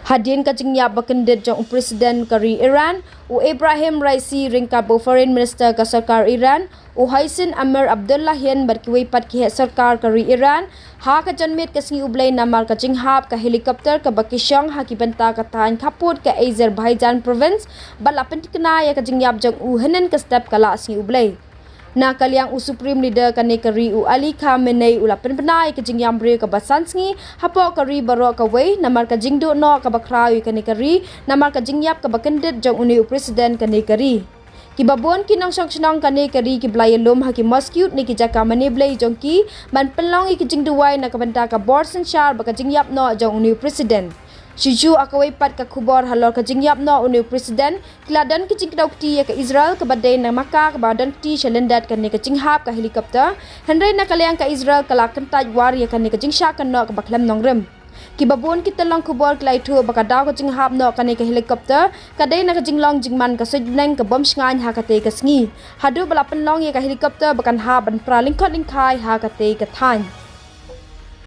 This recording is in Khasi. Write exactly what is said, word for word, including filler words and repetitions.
Hadien ka jingïap bakyndit jong u President ka ri Iran u Ebrahim Raisi ryngkat bad u Foreign Minister ka sorkar Iran u Hussein Amir Abdollahian bad kiwei pat ki heh sorkar ka ri Iran ha ka janmiet ka sngi U Blei namar ka jinghap ka helicopter kaba ki shong ha ki bynta ka thaiñ khappud ka Azerbaijan Province, bad la pynthikna ïa ka jingïap jong u hynnin ka step ka la sngi U Blei. Na ka liang u Supreme Leader kane ka ri u Ali Khamenei u la pynbna ïa ka jingïam briew kaba san sngi hapoh ka ri baroh kawei namar ka jingduh noh kaba khraw ïa kane ka ri namar ka jingïap kaba kyndit jong une u President kane ka ri. Kiba bun ki nongshong shnong kane ka ri kiba la ïalum ha ki mosque ne ki jaka mane Blei jong ki ban pynlong ïa ki jingduwai na ka bynta ka bor synshar bad ka jingïap noh jong une u President. Shuh shuh ha kawei pat ka khubor halor ka jingïap noh une u President, ki la don ki jingkdew kti ïa ka Israel kaba dei na ka bynta kaba don kti sha lyndet kane ka jinghap ka helicopter, hynrei na ka liang ka Israel ka la kyntait war ïa kane ka jingshah kynnoh kaba khlem nongrim. Kiba bun ki tyllong khubor ki la ïathuh ba ka daw ka jinghap noh kane ka helicopter ka dei na ka jinglong jingman ka suiñ bneng ka bym shngaiñ ha katei ka sngi, haduh ba la pynlong ïa ka helicopter ba kan hap ban pra lyngkhot lyngkhai ha katei ka thaiñ.